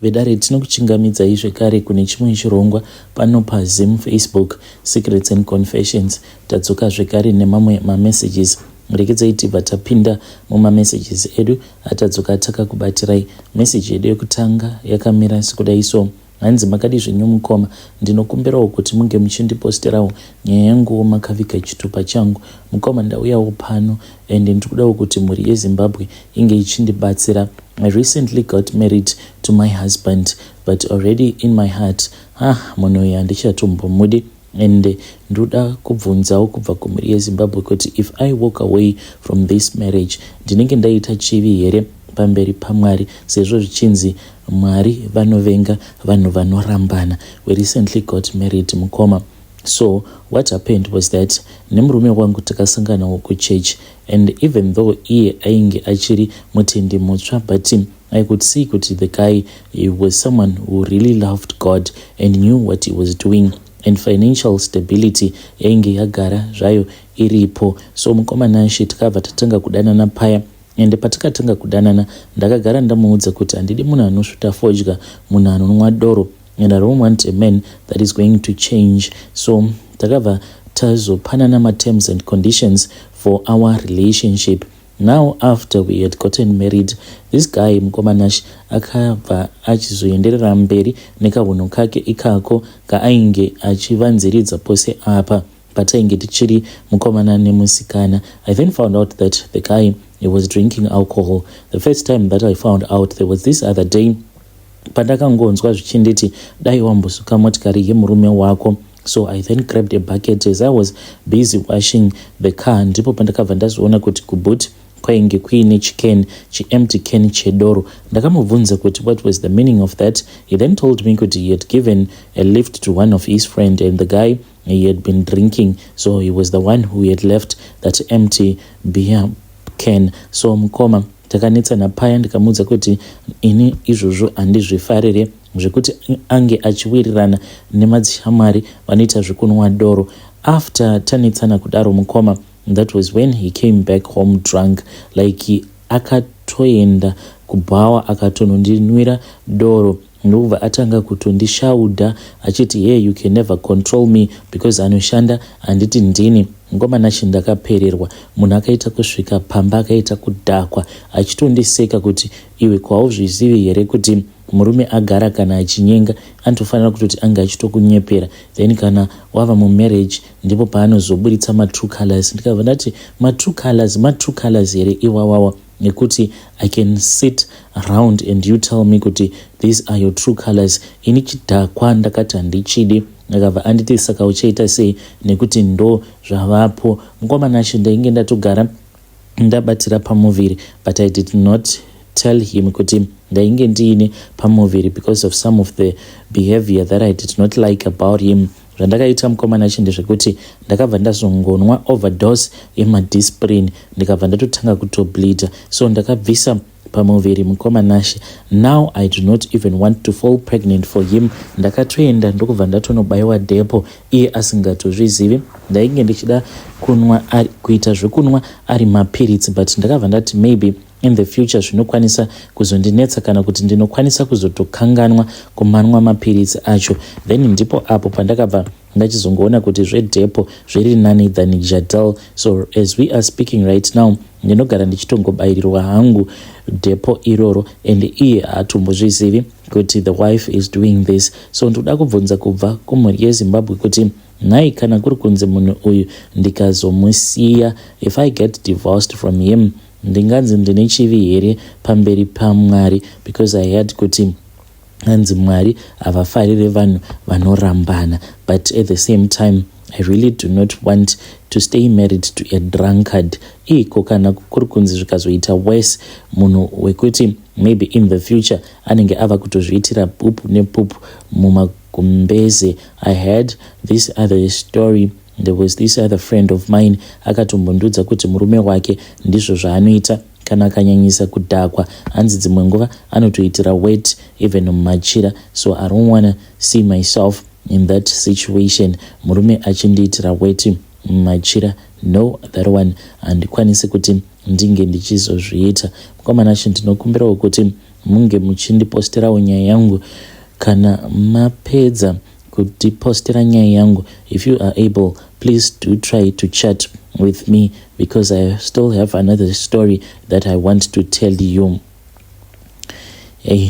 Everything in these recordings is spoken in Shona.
Vedare, tinokuchingamidzai zvekare kune chimwe chirongwa pano paZim Facebook Secrets and Confessions. Tadzoka zvekare nemamwe mamessages. Rekedzai tibva tapinda mumamessages edu atadzoka takakubatirai. Message yedu yekutanga yakamira sekudai so. Hanzi makadii zvenyu mukoma, ndinokumbirawo kuti munge muchindiposterawo nyaya yanguwo makaviga chitupa changu. Mukoma ndauyawo pano and ndikudawo kuti mhuri yeZimbabwe inge ichindibatsira. I recently got married to my husband but already in my heart ah munhu uyu handichatombomudi and ndoda kubvunzawo kubva kumhuri yeZimbabwe kuti if I walk away from this marriage ndinenge ndaita chivi here pamberi paMwari sezvo zvichinzi Mwari vanovenga vanhu vanorambana. We recently got married mukoma. So what happened was that nemurume wangu takasanganawo kuchurch and even though iye ainge achiri mutendi mutsva but I could see kuti the guy he was someone who really loved God and knew what he was doing and financial stability yainge yagara zvayo iripo. So mukoma Nashe takabva tatanga kudanana paya Ende patakatanga kudanana ndakagara ndamuudza kuti handidi munhu anosvuta fodya, munhu anonwa doro and I don't want a man that is going to change. So takabva tazopanana materms and conditions for our relationship. Now after we had gotten married, this guy mukoma Nash akabva achizoenderera mberi nekahunhu kake ikako kaainge achivanziridza pose apa. Patainge tichiri mukomana nemusikana. I then found out that the guy, he was drinking alcohol. The first time that I found out, there was this other day pandakangonzwa zvichinditi dai wambosuka motikari yemurume wako. So I then grabbed a bucket as I was busy washing the car. Ndipo pandakabva ndazoona kuti kuboot kwainge kuine chican, chiempty can chedoro. Ndakamubvunza kuti what was the meaning of that. He then told me kuti he had given a lift to one of his friend and the guy, he had been drinking, so he was the one who had left that empty beer can. So mukoma, takanetsana paya, ndikamuudza kuti ini izvozvo handizvifarire zvekuti ange achiwirirana nemadzishamwari vanoita zvekunwa doro. After tanetsana kudaro mukoma, that was when he came back home drunk, like akatoenda kubhawa akatonondinwira doro, ndokubva atanga kutondishaudha achiti, "Hey, you can never control me because anoshanda handiti ndini." Ngoma Nashi, ndakapererwa. Munhu akaita kusvika pamba akaita kudhakwa achitondiseka kuti, "Iwe, kwauzvizivi here kuti murume agara kana achinyenga anotofanira kutoti ange achitokunyepera? Then kana wava mumarriage ndipo paanozoburitsa matrue colors." Ndikabva ndati, "Matrue colors, matrue colors here iwawawa nekuti I can sit around and you tell me kuti these are your true colors? Ini chidhakwa ndakati handichidi." Akabva anditi, "Saka uchaita sei nekuti ndo zvavapo?" Mukoma Nashe, ndainge ndatogara ndabatira pamuviri, but I did not tell him kuti ndainge ndiine pamuviri because of some of the behavior that I did not like about him. Zvandakaita mukoma Nashe ndezvekuti ndakabva ndazongonwa overdose yemaDisprin, ndikabva ndatotanga kutobleeda. So ndakabvisa pamuviri mukoma Nashe. Now I do not even want to fall pregnant for him. Ndakatoenda ndokubva ndatonobayiwa depo iye asingatozvizivi. Ndainge ndichida kunwa kuita zvekunwa ari mapiritsi, but ndakabva ndati maybe in the future zvinokwanisa kuzondinetsa kana kuti ndinokwanisa kuzotokanganwa kumanwa mapiritsi acho. Then ndipo apo pandakabva ndachizongoona kuti zvedepo zviri nani than Jadel. So as we are speaking right now, ndinogara ndichitongobayirirwa hangu depo iroro and iye haatombozvizivi kuti the wife is doing this. So ndoda kubvunza kubva kumhuri yeZimbabwe kuti nhai, kana kuri kunzi munhu uyu ndikazomusiya, if I get divorced from him, ndinganzi ndine chivi here pamberi paMwari? Because I had kuti hanzi Mwari havafarire vanhu vanorambana, but at the same time I really do not want to stay married to a drunkard. Iko kana kuri kunzi zvikazoita worse, munhu wekuti maybe in the future anenge ava kutozviitira pupu nepupu mumagumbeze. I had this other story. There was this other friend of mine akatombondudza kuti murume wake ndizvo zvaanoita. Kana akanyanyisa kudhakwa, hanzi dzimwe nguva anotoitira wet even mumachira. So I don't wanna see myself in that situation, murume achindiitira weti mumachira. No, that one handikwanisi kuti ndinge ndichizozviita. Mukoma Nashe, ndinokumbirawo kuti Munge muchindiposterawo nyaya yangu kana mapedza kutipostera nyaya yangu. If you are able, please do try to chat with me because I still have another story that I want to tell you. Hey,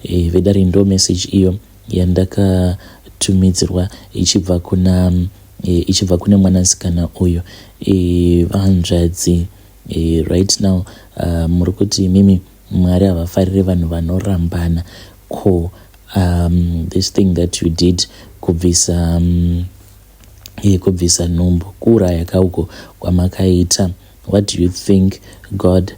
hey, vedare, ndo message iyo yandakatumidzirwa ichibva kune mwanasikana uyu. Vanzvadzi, right now muri kuti mimi Mwari havafariri vanhu vanorambana. Ko this thing that you did, kubvisa nhumbu, kuuraya kauko kwamakaita, what do you think God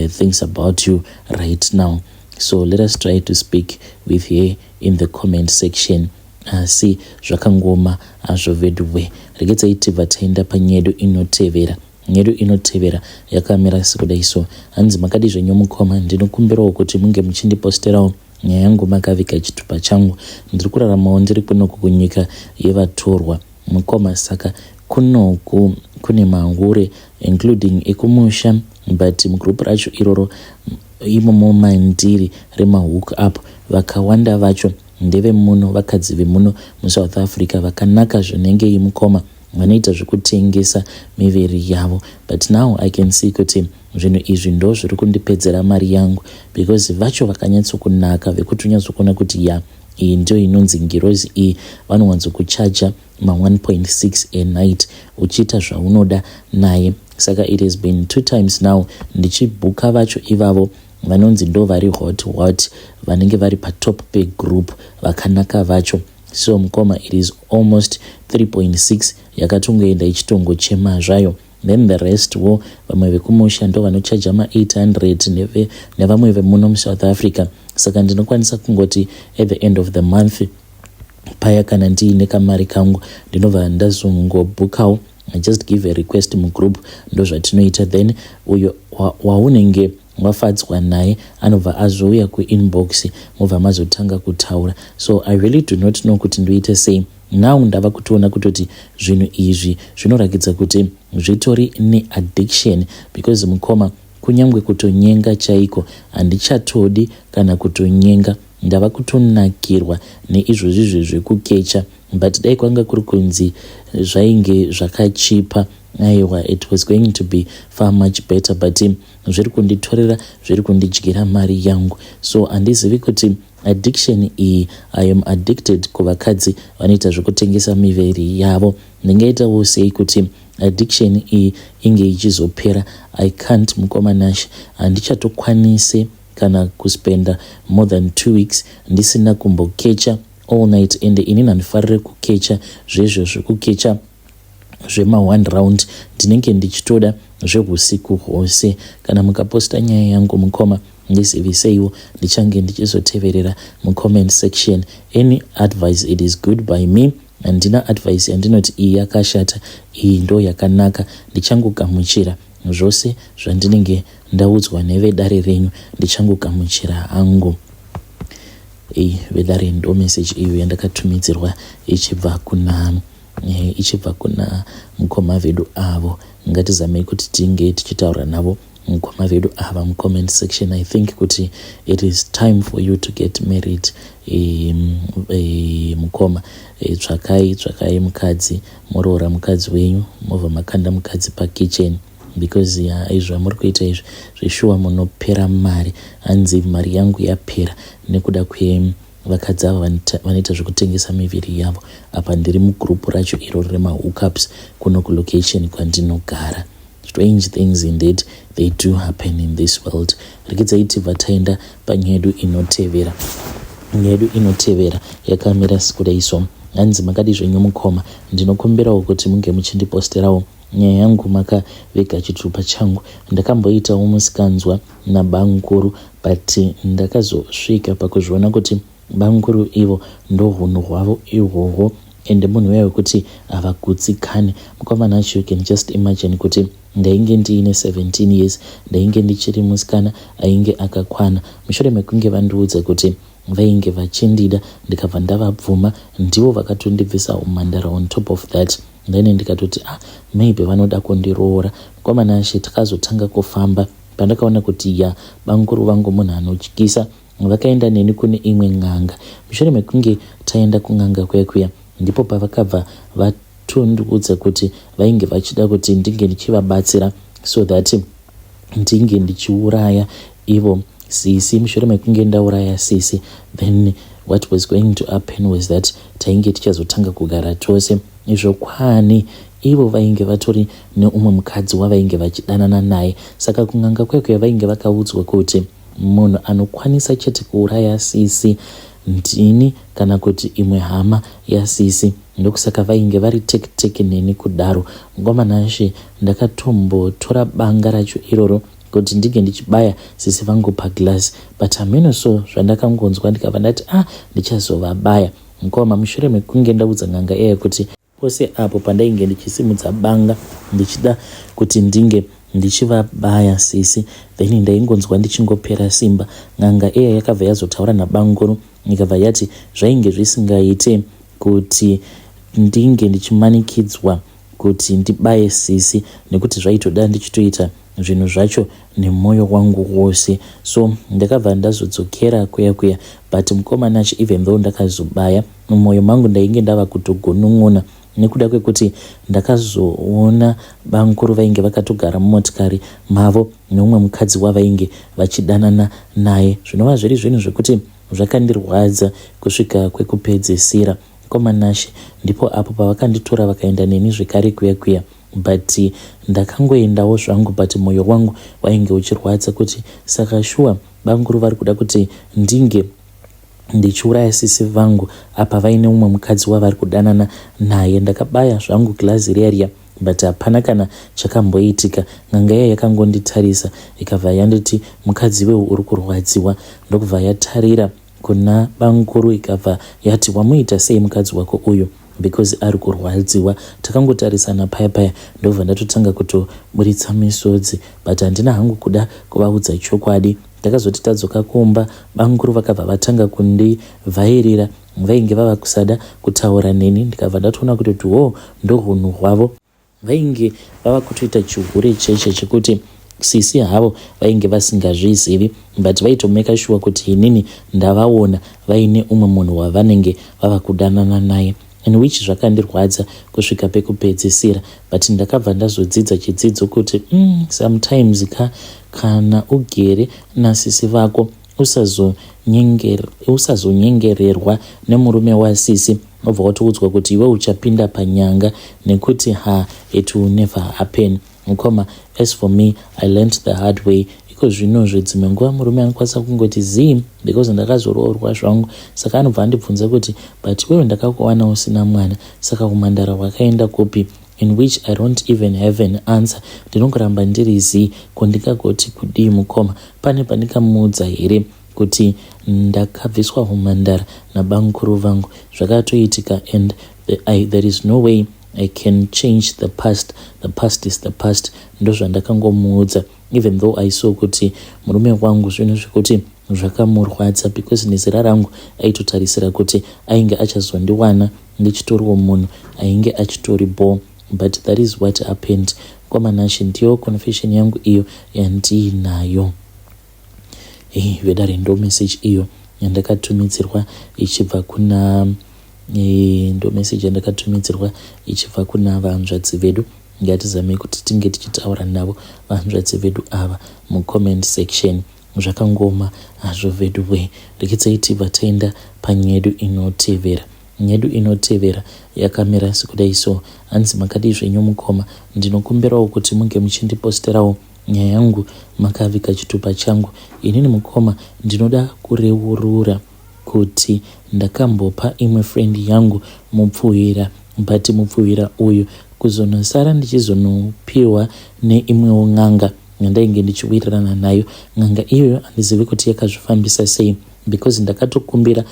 thinks about you right now? So let us try to speak with her in the comment section. Asi zvakangoma hazvo veduwe. Regedzai tibva taenda panyaya yedu inotevera. Nyedu inotevera yakamira sekudai so. Hanzi, "Makadi zvenyu mukoma? Ndinokumbirawo kuti munge muchindiposterawo nyaya yangu makaviga chitupa changu. Ndiri kuraramawo ndiri kunoku kunyika yevatorwa, mukoma. Saka kunoku kune mahure, including ekumusha, but mugroup racho iroro imomo mandiri remahook up, vakawanda vacho ndevemuno, vakadzi vemuno muSouth Africa vakanaka zvinengei, mukoma, vanoita zvekutengesa miviri yavo. But now I can see kuti zvinhu izvi ndo zviri kundipedzera mari yangu, because vacho vakanyatsokunaka vekuti unyatsokuona kuti ya, iyi ndio inonzi ngirozi iyi, vanowanzokuchaja ma1.6 a night uchiita zvaunoda naye. Saka it has been two times now ndichibhuka vacho ivavo vanonzi ndo vari hot hot, vanenge vari patop pegroup, vakanaka vacho. So mukoma, it is almost 3.6 yakatongoenda ichitongochema zvayo. Then the rest wo, vamwe vekumusha ndo vanochaja ma800 nevamwe vemuno muSouth Africa. Saka ndinokwanisa kungoti at the end of the month paya, kana ndiine kamari kangu, ndinobva ndazongobhukawo. I just give a request mugroup, ndo zvatinoita. Then uyo waunenge wafadzwa naye anobva azouya kuinbox, mobva mazotanga kutaura. So I really do not know kuti ndoite sei now. Ndava kutoona kutoti zvinhu izvi zvinorakidza kuti zvitori neaddiction, because mukoma, kunyange kutonyenga chaiko handichatodi kana kutonyenga. Ndava kutonakirwa neizvozvizvi zvekukecha. But dai kwanga kuri kunzi zvainge zvakachipa, aiwa, it was going to be far much better. But zviri kunditorera, zviri kundidyira mari yangu. So handizivi kuti addiction iyi, I am addicted kuvakadzi vanoita zvekutengesa miviri yavo, ndingaitawo sei kuti addiction iyi inge ichizopera? I can't, mukoma Nash. Handichatokwanisi kana kuspenda more than 2 weeks ndisina kumbokecha all night. Ende inini handifariri kukecha zvezvo zvekukecha zvema1 round, ndinenge ndichitoda zveusiku hwose. Kana mukaposta nyaya yangu, mukoma, ndiziviseiwo, ndichange ndichizoteverera mucomment section. Any advice, it is good by me. Handina advice yandinoti iyi yakashata, iyi ndo yakanaka. Ndichangogamuchira zvose zvandinenge ndaudzwa nevedare renyu, ndichangogamuchira hangu." Ei, vedare, ndo message iyo yandakatumidzirwa ichibva kuna mukoma vedu avo. Ngatizamei kuti tinge tichitaura navo mukoma vedu ava mucomment section. I think kuti it is time for you to get married, mukoma. Tsvakai mukadzi, moroora mukadzi wenyu, mobva makanda mukadzi pakitchen, because izvo zvamuri kuita izvi zveshuwa munopera mari. Hanzi mari yangu yapera nekuda kwevakadzi ava vanoita zvekutengesa miviri yavo. Apa ndiri mugroup racho iro remahookups kuno kulocation kwandinogara. Strange things indeed, they do happen in this world. Regedzai tibva taenda panyaya yedu inotevera. Nyaya yedu inotevera yakamira sekudai so. Hanzi, "Makadi zvenyu mukoma? Ndinokumbirawo kuti munge muchindiposterawo nyaya yangu makaviga chitupa changu. Ndakamboitawo musikanzwa nabamukuru, but ndakazosvika pakuzviona kuti bamukuru ivo ndo hunhu hwavo ihwohwo, ende munhu uya wekuti havagutsikani. Mukoma Nacho, you can just imagine kuti ndainge ndiine 17 years, ndainge ndichiri musikana ainge akakwana. Mushure mekunge vandiudza kuti vainge vachindida, ndikabva ndavabvuma. Ndivo vakatondibvisa umhandara. On top of that, then ndikatoti, ah, maybe vanoda kundiroora. Mukoma Nashe, takazotanga kufamba. Pandakaona kuti ya bamukuru vangu munhu anotyisa, vakaenda neni kune imwe n'anga. Mushure mekunge taenda kun'anga kuya kuya ndipo pavakabva vatondiudza kuti vainge vachida kuti ndinge ndichivabatsira so that ndinge ndichiuraya ivo sisi. Mushure mekunge ndauraya sisi, then what was going to happen was that tainge tichazotanga kugara tose. Izvo kwani ivo vainge vatori neumwe mukadzi wavainge vachidanana naye. Saka kun'anga kwekuya vainge vakaudzwa kuti munhu anokwanisa chete kuuraya sisi ndini kana kuti imwe hama yasisi, ndokusaka vainge vari tekiteki neni kudaro. Ngomanashe, ndakatombotora banga racho iroro kuti ndinge ndichibaya sisi vangu paglass, but hameno so zvandakangonzwa ndikabva ndati, "Ah, ndichazovabaya mukoma." Mushure mekunge ndaudza n'anga iya kuti pose apo pandainge ndichisimudza banga ndichida kuti ndinge ndichivabaya sisi, then ndaingonzwa ndichingopera simba. N'anga iya yakabva yazotaura nabanguru, ikabva yati zvainge zvisingaite kuti ndinge ndichimanikidzwa kuti ndibaye sisi, nekuti zvaitoda ndichitoita zvinhu zvacho nemwoyo wangu wose. So ndakabva ndazodzokera kuya kuya, but mukomana, even though ndakazobaya, mumwoyo mangu ndainge ndava kutogunun'una nekuda kwekuti ndakazoona bamukuru vainge vakatogara mumotikari mavo neumwe mukadzi wavainge vachidanana naye, zvinova zviri zvinhu zvekuti zvakandirwadza kusvika kwekupedzisira. Komanashe, ndipo apo pavakanditora vakaenda neni zvekare kuya kuya, but ndakangoendawo zvangu, but mwoyo wangu wainge uchirwadza kuti saka shuwa bamukuru vari kuda kuti ndinge ndichiuraya sisi vangu apa vaine umwe mukadzi wavari kudanana naye. Ndakabaya zvangu girazi riya riya, but hapana kana chakamboitika. N'anga iya yakangonditarisa, ikabva yanditi, "Mukadzi weu uri kurwadziwa." Ndokubva yatarira kuna bamukuru, ikabva yati, "Wamuita sei mukadzi wako uyu? Because ari kurwadziwa." Takangotarisana paya paya, ndobva ndatotanga kutoburitsa misodzi, but handina hangu kuda kuvaudza chokwadi. Ndakazoti tadzoka kumba, bamukuru vakabva vatanga kundivhairira, vainge vava kusada kutaura neni. Ndikabva ndatoona kuti wo ndohunhu hwavo, vainge vava kutoita chihure cheche chekuti sisi havo vainge vasingazvizivi, but vaitomeka sure kuti inini ndavaona vaine umwe munhu wavanenge vava kudanana naye, in which zvakandirwadza kusvika pekupedzisira. But ndakabva ndazodzidza chidzidzo kuti sometimes ka kana ugere nasisi vako, usazonyengererwa nemurume wasisi, wobva watoudzwa kuti iwe uchapinda panyanga, nekuti ha, it will never happen, mukoma. As for me, I learned the hard way. Iko zvinozve dzimwe nguva murume anokwanisa kungoti zii, because ndakazoroorwa zvangu, saka anobva andibvunza kuti, "But iwewe ndakakuwana usina mwana, saka umhandara hwakaenda kupi?" In which I don't even have an answer. Ndinongoramba ndiri zii. Ko ndingagoti kudii, mukoma? Pane pandingamuudza here kuti ndakabviswa umhandara nabamukuru vangu? Zvakatoitika and there is no way I can change the past. The past is the past. Ndozvandakangomuudza, even though I saw kuti murume wangu zvinhu zvekuti zvakamurwadza, because nezera rangu aitotarisira kuti ainge achazondiwana ndichitoriwo munhu ainge achitori bho, but that is what happened. Kwamanashe, ndiyo confession yangu iyo yandiinayo. Hey, vedare, ndo message iyo yandakatumidzirwa ichibva kuna ndo message yandakatumidzirwa ichibva kuna vanzvadzi vedu. Ngatizamei kuti tinge tichitaura navo vanzvadzi vedu ava mucomment section. Zvakangoma hazvo vedu we. Rekedzai tibva taenda panyedu inotevera. Nyedu inotevera yakamira sekudai so. Hanzi, "Makadii zvenyu mukoma? Ndinokumbirawo kuti munge muchindiposterawo nyaya yangu makavika chitupa changu. Inini mukoma, ndinoda kureurura kuti ndakambopa imwe friend yangu mupfuhwira, but mupfuhwira uyu kuzonosara ndichizonopiwa neimwewo n'anga yandainge ndichiwirirana nayo. N'anga iyoyo handizivi kuti yakazvifambisa sei, because ndakatokumbira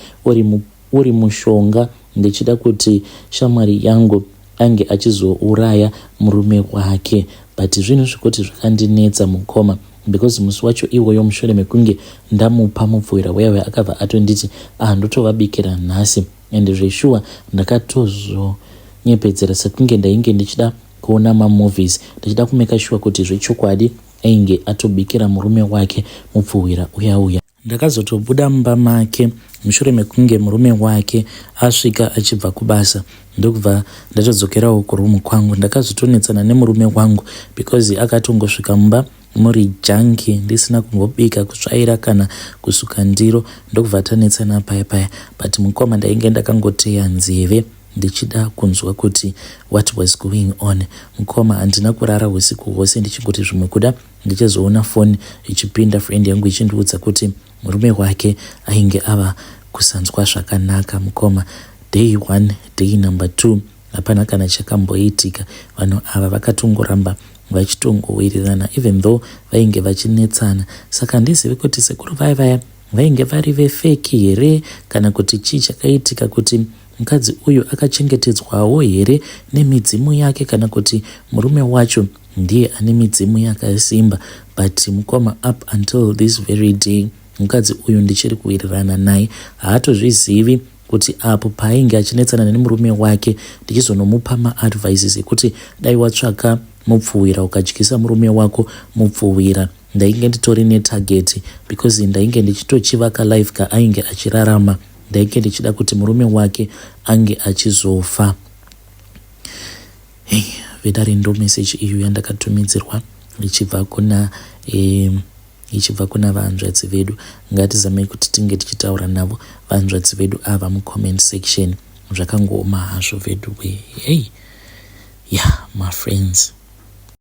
uri mushonga ndichida kuti shamwari yangu ange achizouraya murume wake, but zvinhu zvekuti zvakandinetsa mukoma, because musi wacho iwoyo, mushure mekunge ndamupa mupfuhwira uya, akabva atonditi, 'Ah, ndotovabikira nhasi.' And zveshuwa ndakatozonyepedzera sekunge ndainge ndichida kuona mamovies, ndichida kumeka sure kuti zvechokwadi Ainge atobikira murume wake mupfuhwira uya uya. Ndakazotobuda mumba make mushure mekunge murume wake asvika achibva kubasa ndokubva ndatodzokerawo kuroom kwangu. Ndakazotonetsana nemurume wangu because akatongosvika mumba muri junky ndisina kumbobika, kutsvaira kana kusuka ndiro ndokubva tanetsana paya paya but mukoma ndainge ndakangoteya nzeve ndichida kunzwa kuti what was going on. Mukoma handina kurara husiku hwose ndichingoti zvimwe kuda ndichazoona foni ichipinda friend yangu ichindiudza kuti murume wake ainge ava kusanzwa zvakanaka. Mukoma, day one, day number two, hapana kana chakamboitika. Vanhu ava vakatongoramba vachitongowirirana even though vainge vachinetsana. Saka handizivi kuti sekuru vaya vaya vainge vari vefake here kana kuti chii chakaitika, kuti mukadzi uyu akachengetedzwawo here nemidzimu yake kana kuti murume wacho ndiye ane midzimu yakasimba. But mukoma, up until this very day mukadzi uyu ndichiri kuwirirana naye. Haatozvizivi kuti apo paainge achinetsana nemurume wake ndichizonomupa maadvices ekuti dai watsvaka mupfuwira ukadyisa murume wako mupfuwira, ndainge nditori netarget because ndainge ndichitochivaka life kaainge achirarama. Ndainge ndichida kuti murume wake ange achizofa. Hey, vedare, ndo message iyo yandakatumidzirwa ichibva kuna vanzvadzi vedu. Ngatizamei kuti tinge tichitaura navo vanzvadzi vedu ava mucomment section. Zvakangooma hazvo vedu we. Hey, yeah, my friends.